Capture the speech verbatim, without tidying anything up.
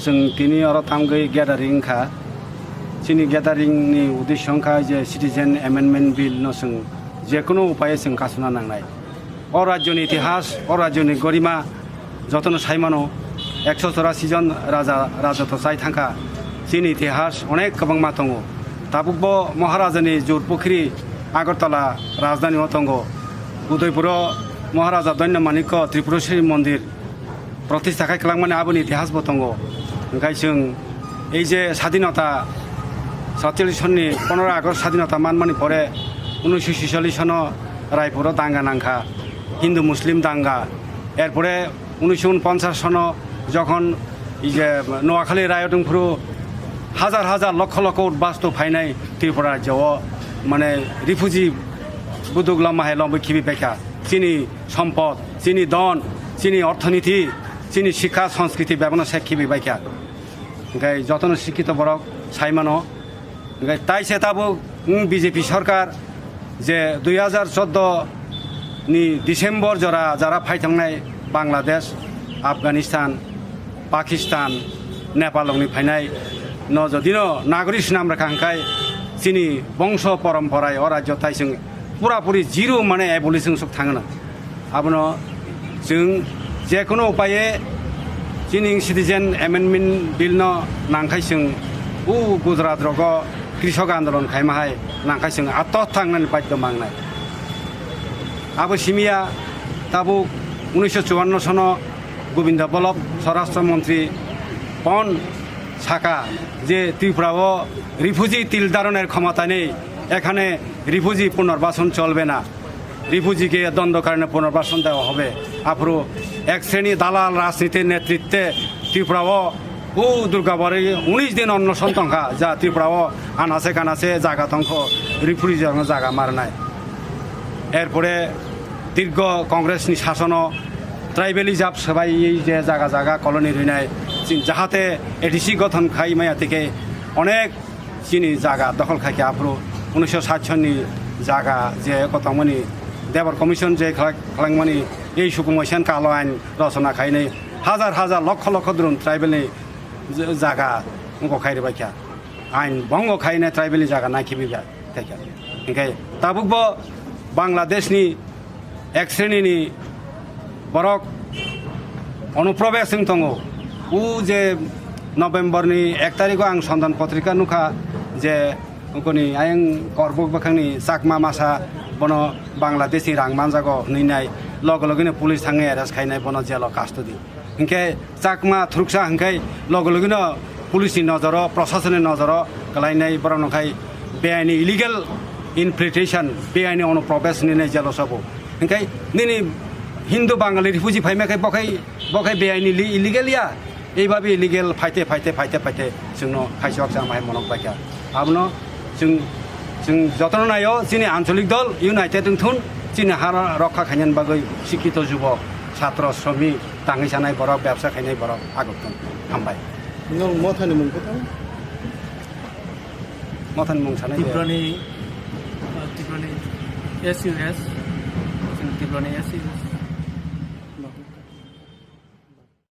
Chwng tini oro tamgwi gathering wngkha. Chini gathering ni uddesho wngkha je Citizen Amendment Bill no chwng jekunu upaye chwng kasuna nangnai. O rajyoni itihas, o rajyoni gorima jotono saimano, ekso chorasi jon raja rajotw chai thangkha. Chini itihas onek kwbangma tongo. Tabukbo Maharajani Jurpukhri Agartala rajdhani o tongo. Udaipuro Maharaja Danya Manikko Tripureshwari Mondir protista khai kwlangmani aboni itihas bo tongo. Hingkai chwng ei je sadinota, satchallis sonni ponoro August sadinota manmani pore unisho sischallis sono Raipuro danga nangkha Hindu Muslim danga. Erpore unisho unponchash sono jokhon ei je Noakhali riot wngphuru hajar hajar lokho lokho udbastu phainai Tripura rajyo o, mane refugee buduk lama hai lomwi khibi baikha. Chini sompod, chini don, chini orthoniti, chini sikha, sanskriti bebano se khibi baikha. Hingkai jotono sikhito borok saimano. Hingkai taise tabuk, mm, B J P sorkar je dui hajar chordo ni December jora jara phai thangnai Bangladesh, Afghanistan, Pakistan, Nepal rokni phainai no jodino nagorik swnam rwkha hingkai chini bongso poromporai o rajyo tai chwng pura puri zero mane abolish wngsuk thangno. Abono chwng jekunu upaye chini Citizen Amendment Bill no nangkhai chwng u Gujarat rogo Krishok Andolon khaima hai nangkhai chwng ato thangnani badhyo mangnai. Abo simiya tabuk unisho chuanno sono Govinda Ballabh Swarashtra Montri pon saka je Tripura o refugee til dharoner khomota nei, ekhane refugee punarbason cholbe na, refugee ke dondo karone punarbason dewa hobe. Aphuru ek shreni dalal rajnitir netritwe Tripura o u Durgabari unis din onnoson tongkha, ja Tripura o anase kanase jaga tongkho, refugee rokno jaga marnai. Erpore dirgo Congress ni sasono tribalism swbaiwi je jaga jaga colony rwnai, chini jahate A D C gothon khai maya tike onek chini jaga dokhol khai khe aphuru unisho sat sonni jaga je kotongmani Debor Commission je khlak-, khlangmani ei sukumoisan kalo ain rosona khainai hajar hajar lokho lokho drum tribal ni j-, jaga wngkok khai rwbaikha. Ain bongo khaina tribal ni jaga naikhibi ba khaikha. Hingkhe tabukbo Bangladesh ni ek sreni ni borok onuprobes wng tongo. U je November ni ek tarikh o ang Sondan Potrika nukha je ungkoni ayang Korbuk bwkhang ni Chakma masa bono Bangladesh ni rang manjago hwnwi nai loge loge no police thangwi arrest khainai bono jail o custody. Hinkhe Chakma thuruksa hinkhe loge loge no police ni nojoro, proshasoni nojoro kwlainai borok no khai beaini illegal infiltration, beaini onuprobes hinwi nai jail o sabo. Hinkhe nini Hindu Bangali refugee phaima khe bo khai, bo khai beaini li-, illegal ya, eibabe illegal phaite, phaite, phaite, phaite chwngno khaisok chama hai monok baikha. Abono chwng, chwng jotono naio, chini ancholik dol united wngthun, chini ha rokha khainani bagwi sikhito jubok, chhatro, sromik, tangwi chanai borok, bebsa khainai borok agotthun. Hambai. Nwng mothani mung kotha? Mothani mung sanai de. Tiprani, uh, Tiprani S U S, chwng Tiprani S U S.